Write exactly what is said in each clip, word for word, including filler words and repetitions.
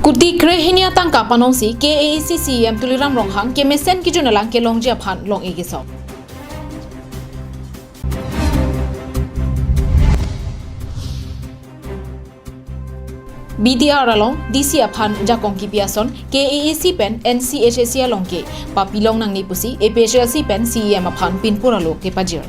Kuti krehini atangka panongsi K A A C C E M Tuliram Ronghang kemesen kijun alang kelongji aphan long-e kesong. B T R along D C aphan jakong kipi ason K A A C pen N C H A C along ke papilong nangne pusi A P H L C pen C E M aphan pinpur alo kepajir.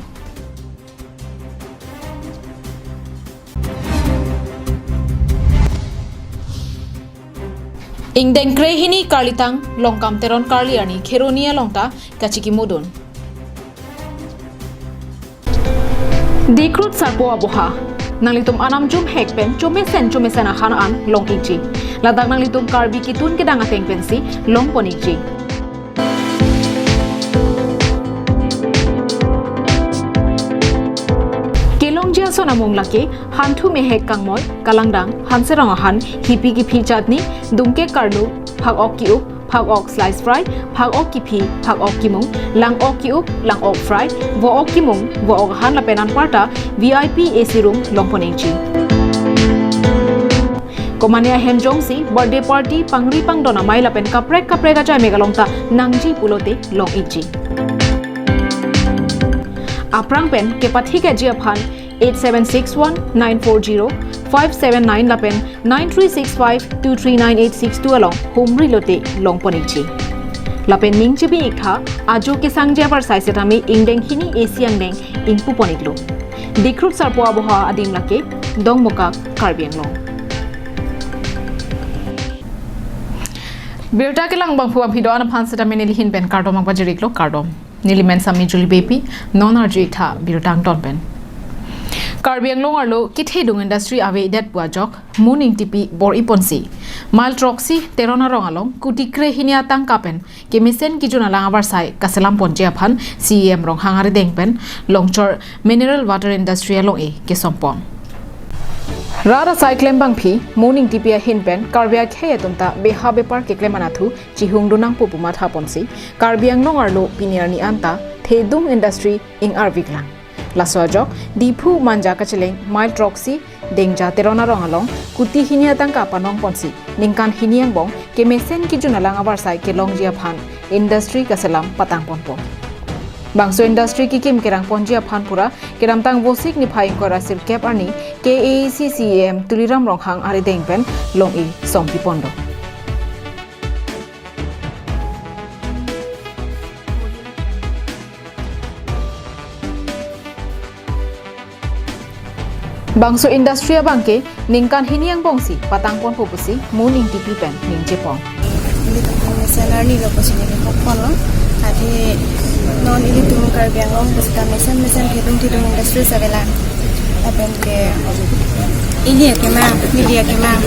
Ingdeng krehini karlitang Longkam Teron Karli arni Kheroni along ta kachikimodun. Dikrut sarpo aboha. Nanglitum anam jumhek pen chomesen chomesen ahan an long-ikji. Ladak nanglitum Karbi kitun kedang ateng pensi longpon-ikji. Kelongji ason amung lake hanthu mehek kangmoi, kalangdang, hanserong ahan, hipi kiphi chutney, dungkek karlu, phak-ok ki-up, phak-ok slice fry, phak-ok kiphi, phak-ok kimung, lang-ok ki-up, lang-ok fry, vo-ok kimung, vo-ok ahan lapen anparta V I P A C room longpon-ikji. Komane ahem jongsi birthday party, pangri pangdon amei lapen kaprek kaprek ajai mek along ta nangji pulote long-ikji. Aphrang pen kepathikji aphan eight seven six one nine four zero five seven nine lapen nine three six five two three nine eight six two along humri lote longpon-ikji. Lapen ning chibi-iktha, ajo kesangji avarsai setame ingdeng hini A C angdeng ingpupon-iklo. Dikrut sarpo aboha adim lake Dongmukak, Karbi Anglong. Birta kelang bangphu bangphi do-an aphan setame neli ahin pen kardom nangpajir-iklo, kardom. Neli men sami Julie Beypi, non arju-iktha birta angton pen. Karbi Anglong arlo kethedung industry avedet pu ajok Moon Engtipi bor-iponsi mile throksi Teron arong along kuti krehini atangka pen kemesen kijun alang avarsai kaselamponji aphan C E M Ronghang arideng pen Longchor Mineral Water Industry along-e kesompon. Rat asai klem bangphi Moon Engtipi ahin pen Karbi akhei atum ta beha bepar keklem anatthu chihungdun nangpo pu mathaponsi Karbi Anglong arlo pini arni anta thedung industry ing-arviklang. Laso ajok Diphu Manja kacheleng mile throksi Dengja Teron arong along kuti hini atangka panongponsi ningkan hini angbong kemesen kijun alang avarsai kelongji aphan industry kaselam patangponpo. Bangso industry kekim kerangponji aphan pura kedamtang Vosik niphai ingkoi ra sirkep arni K A A C C E M Tuliram Ronghang arideng pen long-e songpiponlo. Bangso industry abangke ningkan hini angbongsi patangponpo pusi Moon Engtipi pen ningjepon. Ilitum mesen arni lo pusi neli hokponlo. Athe non ilitum Karbi Anglong pusita mesen mesen thedung thedung industry avelang. Lapen ke ili akemang, media akemang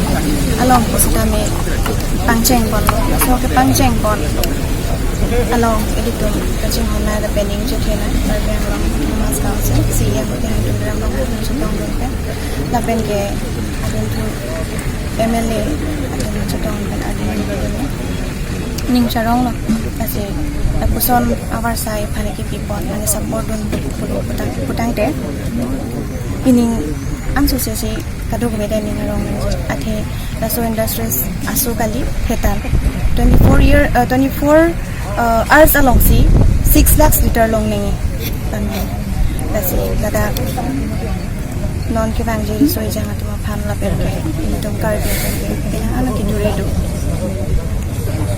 along pusitame pangchengponlo. So kepangchengpon along ilitum kachinghon lapen ningje thena Karbi Anglong Autonomous Council, C E M Tuliram Ronghang chetongdun pen. Lapen ke atum thu M L A atum chetong pen atum ning charonglo. Lasi lapuson avarsai aphan kipipon, mane support dun pulo putang, putangte pining ansose si kadokave ta ning arong nangji. Athe laso industries aso kali hetan twenty-four year, uh, twenty-four, uh, hours alongsi six lakhs liter longnang. Tame lasi ladak non kevangji riso ejang atum aphan lapen ke ilitum Karbi atum ke penang ano kidure do.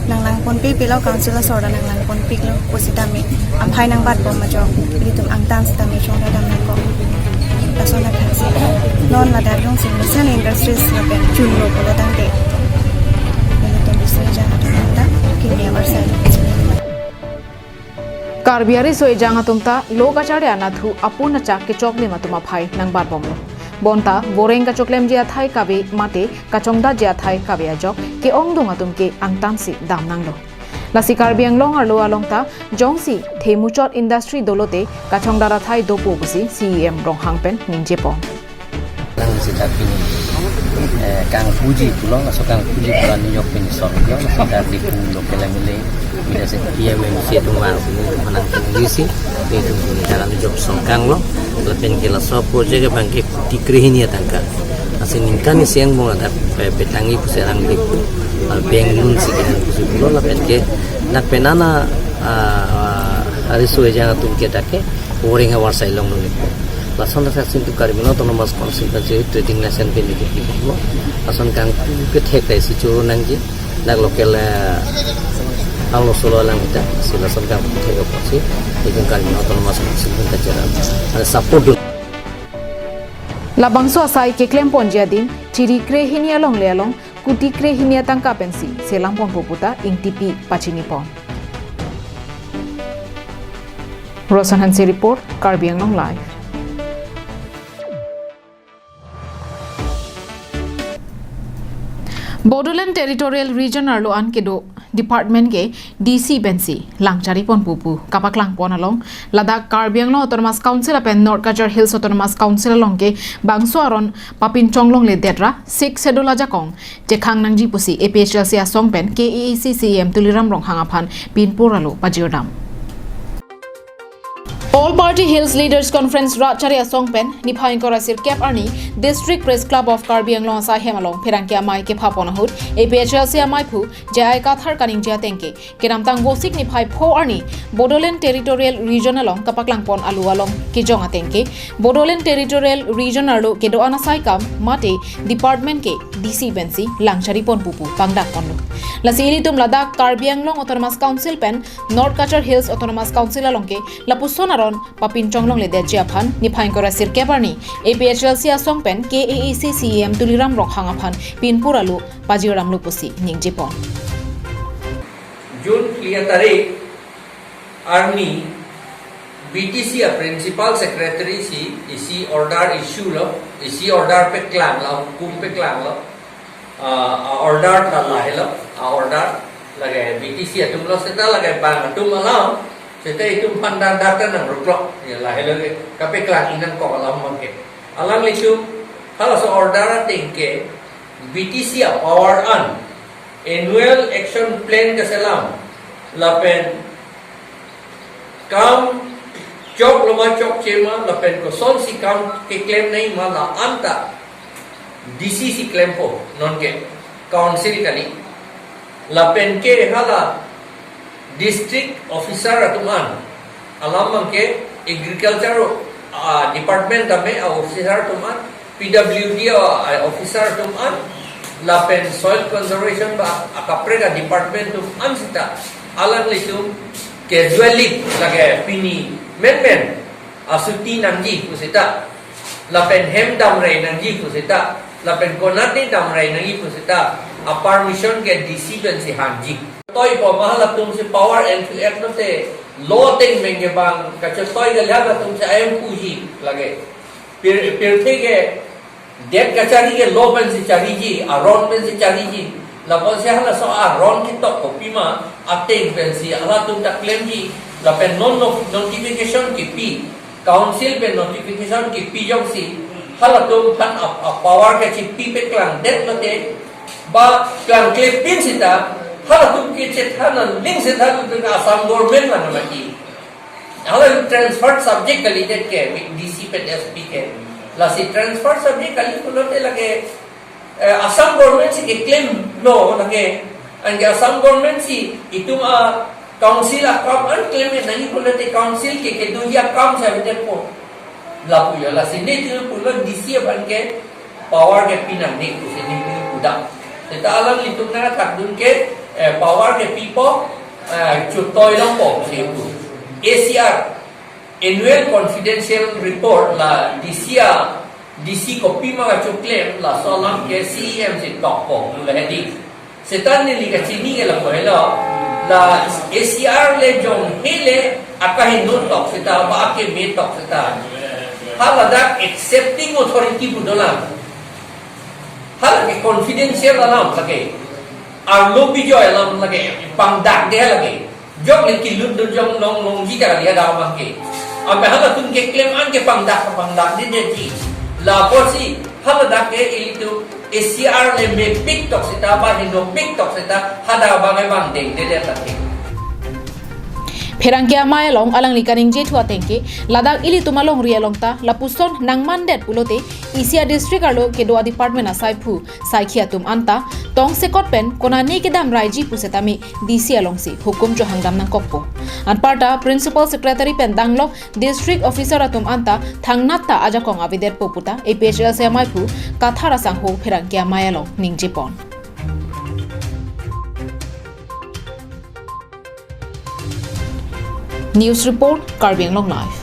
Nanglangponpe pilo, council asor ta nanglangponpiklo pusitame aphai nangbatbom ajok ilitum angtan sitame chongdam nangkok. Lason athaksi non ladak jongsi mesen industries lapen chunlo pulo tangte ilitum riso ejang atum ta kini avarsai. Karbi ariso ejang atum ta lo kacharli anatthu apun achak kechoklim atum aphai nangbatbomlo. Bonta voreng kachoklemji athai kave mate kachongdatji athai kave ajok ke-ongdung atum ke angtansi damnanglo. Lasi Karbi Anglong arlo along ta jongsi themuchot industry dolote kachongdat athai dopo pusi C E M Ronghang pen ningjepon. Nang sita pini, eh, kangpuji pulo, laso kangpuji pulo nijok pini son pulo, sita Diphu local M L A, bida se P M M C atum vangsi nangtum pini dalam nijok songkanglo, lapen ke laso project abangke kuti krehini atangka. Lasi ningkan isi angbong ladak pe-, petangji pusi arang Diphu. Ar bank loan si kehan pusi pulo lapen ke dak penana, ah, ah, ariso ejang atum ke dak ke boring havar sai longlo ni. Lason lason si itum Karbi Anglong Autonomous Council pensi trading license pen ni pulo. Lason kangpu kethek kaisi choro nangji. Dak local, eh, anglo solo alang kita. Si lason kangpu kethek apotsi itum Karbi Anglong Autonomous Council pen kachera. Ada support dun. Labangso asai keklem ponji adim, chiri krehini alongle along, kuti krehini atangka pensi selam ponpo puta ingtipi pachini pon. Roshan Hanse report, Karbi Anglong Live. Bodoland Territorial Region arlo an kedo department ke D C pensi lang chari ponpo pu kapaklang pon along, ladak Karbi Anglong Autonomous Council lapen North Cachar Hills Autonomous Council along ke bangso aron papinchong longledet ra Sixth Schedule ajakong chekhang nangji pusi A P H L C asong pen K A A C C E M Tuliram Ronghang aphan pinpur alo pajirdam. All Party Hills Leaders Conference rat chari asong pen niphai ingkoi ra sirkep arni District Press Club of Karbi Anglong asai hem along pherangke amei kepha pon ahut A P H L C ameiphu J I Kathar kaningje ateng ke kedamtang Vosik niphai pho arni Bodoland Territorial Region along kapaklang pon alo along kejong ateng ke Bodoland Territorial Region arlo kedo-an asai kam mate department ke D C pensi lang chari ponpo pu pangdak ponlo. Lasi ilitum ladak Karbi Anglong Autonomous Council pen North Cachar Hills Autonomous Council along ke lapuson aron papinchong longledetji aphan niphai ingkoi ra sirkep arni A P H L C asong pen K A A C C E M Tuliram Ronghang aphan pinpur alo pajirdamlo pusi ningje pon. June phli tarik arni B T C a Principal Secretary si isi order issue lo, isi order paklanglo, hukum paklanglo. Ah, a order ta lahelo, a order lake B T C atum lo seta lake bang atum alam, seta itum aphan dak dak ta nangruklo, ya lahelo ke kapaklang inang kok alam mangke. Alanglitum halaso order ateng ke B T C a power an annual action plan keselam lapen kam choklo ma chokche ma lapen kosonsi kam keklem nangji ma la anta D C si klempo, nonke council kali. Lapen ke hala district officer atum an, alam mangke agriculture, ah, department tame a officer atum an, P W D a officer atum an, lapen soil conservation ba akaprek a department atum an seta alanglitum casual leave lake pini menmen asuti nangji pu seta, lapen hem damrai nangji pu seta, lapen konat damrai nangji pu seta, a permission ke D C pensi hanji. Toi po ma halatum si power and to act lo te law ateng mengke bang kachetoi ke halatum si ayam puji lake. Pir, pirthe ke det kachari ke law pensi chariji, aron pensi chariji. Lapensi halaso aron ketok kopima ateng pensi halatum ta klemji. Lapen non no-, notification kepi, council pen notification kepi jongsi halatum aphan a, a power kachipi paklang det lote, ba klangkle pin seta halatum ke chethan aling seta halatum Assam government lang lagi. Hala transfer subject kalidet ke, D C pen S P ke. Lasi transfer subject kali pulote lake, eh, Assam government si keklemlo lake. Anke Assam government si itum a council akam an klem nangji pulote council ke kedoji akam si avedet po. Lapu ya, lasi nelitum pulo D C aphan ke power kepi nangne pusi nelitum pudak. Seta alanglitum nangkethakdun ke, eh, power kepipo, eh, chutoi longpo pusi pu. A C R, Annual Confidential Report la D C a, D C kopima kachoklem laso alam ke C E M si tokpo, pu la heading. Seta neli kachini ke lapu helo, la A C R le jong hele akaheno tok seta, ba akeme tok seta. Haladak accepting authority pu dolang. Halake confidential alam lake. Arlo bijoy alam lake. Pangdakde lake. Jok le kilut dun jong long longji ta kali ada abang ke. Ampe halatum keklem an ke pangdak, pangdakdedet ji. Lapusi haladak ke ilitum A C R le mepik tok seta ba henopik tok seta hadak abang ke bang dengdedet lake. Pherangke amei along alangli kaningje thu ateng ke, ladak ilitum alongri along ta lapuson nangmandet pulote isi a-district arlo kedo a-department asaiphu saikhi atum anta tongsekot pen konane kedam raiji pusitame D C alongsi hukum chohangdam nangkokpo. Anparta Principal Secretary pen danglok district officer atum anta thangnat ta ajakong avedetpo puta A P H L C ameiphu Kathar asangho pherangke amei along ningjepon. News report, Karbi Anglong Live.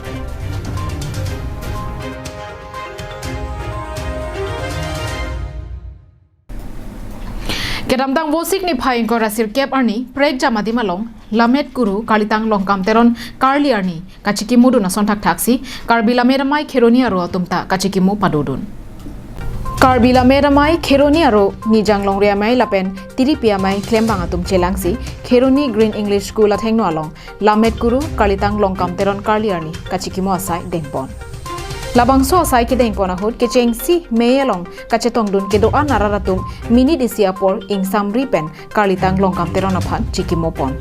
Kedamtang Vosik niphai ingkoi ra sirkep arni, prekjam adim along, Lammet Kuru, Karlitang Longkam Teron, Karli arni kachikimodun ason thakthaksi Karbi Lammet Amei Kheroni aro atum ta kachikimo padodun. Karbi Lammet Amei Kheroni aro Nijang Longri Amei lapen Tiripi Amei klembang atum chelangsi Kheroni Green English School athengno along Lammet Kuru Karlitang Longkam Teron Karli arni kachikimo asai dengpon. Labangso asai kedengpon ahut kechengsi mei along kachetongdun kedo-an arat atum minute isi apor ingsamri pen Karlitang Longkam Teron aphan chikimopon.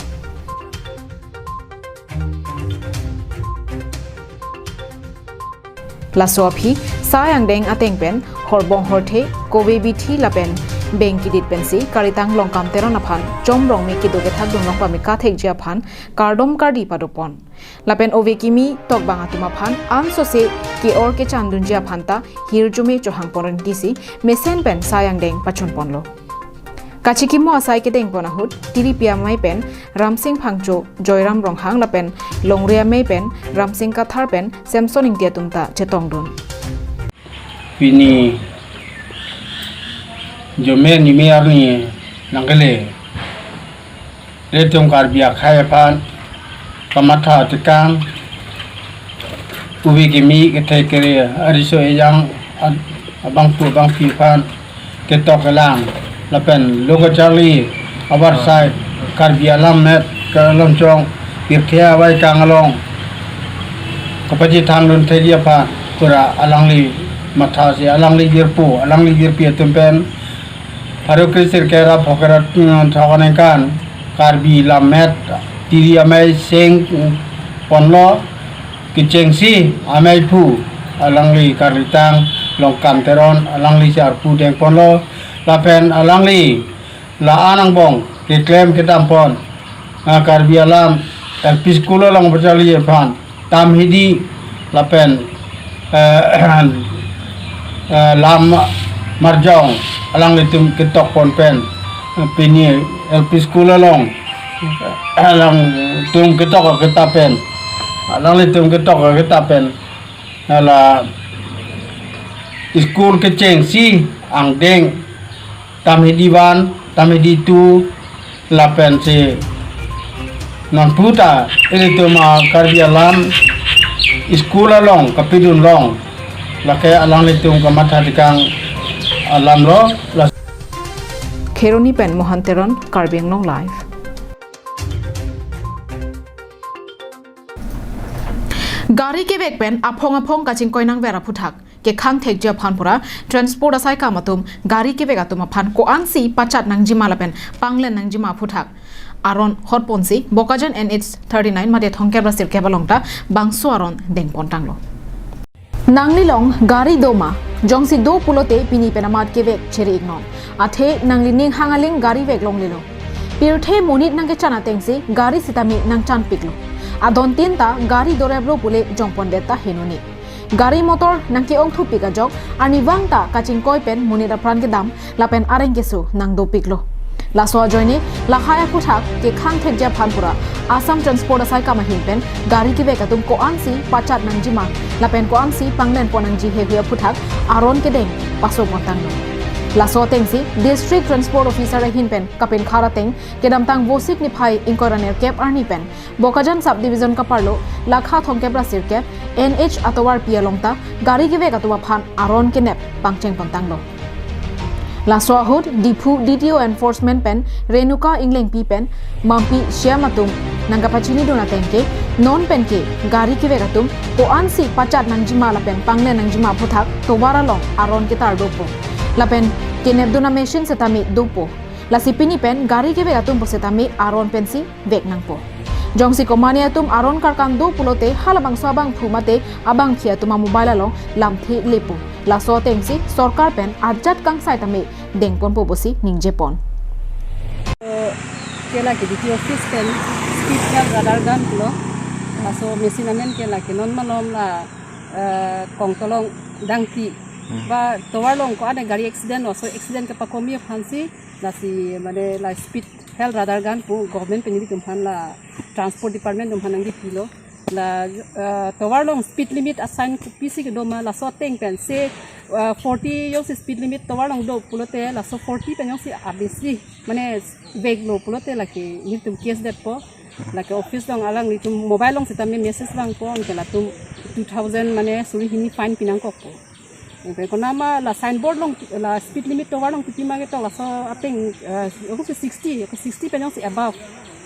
Laso aphi sai angdeng ateng pen horbong horthe, kove bithi lapen beng kidit pensi Karlitang Longkam Teron aphan Chom Rongme kedo kethakdun long pameka thekji aphan kardom kardi padopon. Lapen ove kimi tokbang atum aphan ansose ke-or kechandunji aphan ta hirjume chohangpon rinti si mesen pen sai angdeng pachunponlo. Kachikimo asai kedengpon ahut Tiripi Amei pen Ramsing Phangcho, Joyram Ronghang lapen Longri Amei pen Ramsing Kathar pen Samson Ingti atum ta chetongdun. Pini Jome nime arni nangkele, ilitum Karbi akhei aphan kamatha tekang, ove kimi kethe kere, ariso ejang, ad-, abangphu abangphi aphan ketok kelang lapen lo kacharli avarsai Karbi alam met ke Longchong pirthe avai kang along kapachethangdun thekji aphan pura alangli mathasi alangli jirpo, alangli jirpi atum pen pharo kre sirkep ra phongkep ra, mm, thok aningkan Karbi Lammet Tiri Amei seng ponlo, kechengsi ameiphu alangli Karlitang Longkam Teron alangli si arpu dengponlo lapen alangli la-an angbong keklem kedampon, ah, Karbi alam L P school along pacharli aphan Tamhidi lapen, eh, eh, Lam Marjong alanglitum ketokpon pen, eh, pini L P school along, eh, alangtum ketok aketa pen, alanglitum ketok aketa pen, eh, la school kechengsi angdeng Tamhidi one, Tamhidi two, lapensi nonputa ilitum a-Karbi alam school along kapidun long, lake alanglitum kamatha tekang alam lo, la- Kheroni pen Mohan Teron, Karbi Anglong Live. Gari kevek pen aphong aphong kachingkoi nangver aphuthak kekhang thekji aphan pura transport asaikam atum gari kevek atum aphan ko-ansi pachat nangjima lapen panglen nangjima aphuthak aron hotponsi Bokajan N H thirty-nine mate thomkep ra sirkep along ta bangso aron dengpontanglo. Nangli along gari doma, jongsi do pulote pini pen amat kevek chere-iknon. Athe nanglining hang aling gari vek longlelo. Pirthe monit nangkechan atengsi gari sitame nangchanpiklo. Adontin ta gari doreplo pule jongpondet ta henone. Gari motor nangke-ongthupik ajok, arnivang ta kachingkoi pen monit apran kedam, lapen areng keso nangdopiklo. Laso ajoine, lahai aphuthak kekhang thekji aphan pura Assam Transport asaikam ahin pen gari kevek atum ko-ansi pachat nangjima, lapen ko-ansi panglenpon nangji heihui aphuthak aron kedeng pasopontanglo. Laso atengsi District Transport Officer ahin pen kapenkhar ateng kedamtang Vosik niphai ingkoi ra nerkep arni pen Bokajan Sub Division kaparlo lakha thomkep ra sirkep N H atovarpi along ta gari kevek atum aphan aron kenep pangchengpontanglo. Laso ahut Diphu D T O Enforcement pen Renuka Inglengpi pen Mampi Shyam atum nangkapachinidun ateng ke non pen ke gari kevek atum ko-ansi pachat nangjima lapen panglen nangjima aphuthak tovar along aron ketar dopo. Lapen kenepdun a-machine setame dopo. Lasi pini pen gari kevek atum pu setame aron pensi vek nangpo. Jongsi komane atum aron karkam do pulote halabangso abangphu mate abangphi atum a-mobile along lamthe lepo. Laso atengsi sorkar pen ajat kangsai tame dengponpo pusi ningjepon. Ke lake D T O office pen speed health radar gun pulo. Laso machine amen ke lake non malom la, eh, Kongtolong Dangti. Hmm. Ba tovar along ko-an gari accident, laso accident kepakomi aphansi lasi mane la speed health radar gun pu government pen nelitum aphan la transport department atum aphan nangkepilo. La, eh, tovar along speed limit a-sign kopisi kedo ma, laso ateng pen se, eh, forty jongsi speed limit tovar along do pulote laso forty pen jongsi abisi mane veklo pulote lake nelitum case detpo. Lake office along alanglitum mobile along sitame message vangpo, anke latum two thousand mane suri hini fine pinangkokpo. Anke konat ma la signboard along la speed limit tovar along kipi ma ketok laso ateng, eh, ako si sixty, ako sixty pen jongsi above,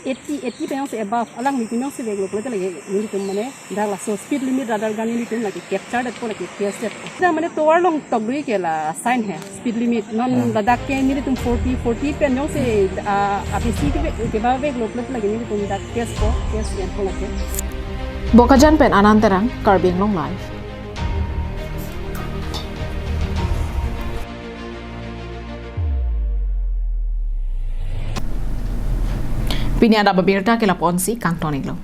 eighty, eighty pen jongsi above, alanglitum jongsi veklo pulote lake nelitum mane dak laso speed limit radar gun nelitum lake capture detpo, lake case detpo. Dak mane tovar along tokdui ke la sign he speed limit. Non, hmm, ladak ke nelitum forty, forty pen jongsi, ah, abisi ke ve-, kevek veklo pulote lake nelitum dak case po, case enpo lake. Bokajan pen Anand Terang, Karbi Anglong Live. Pini adap abirta ke lapu-ansi kangton-iklo.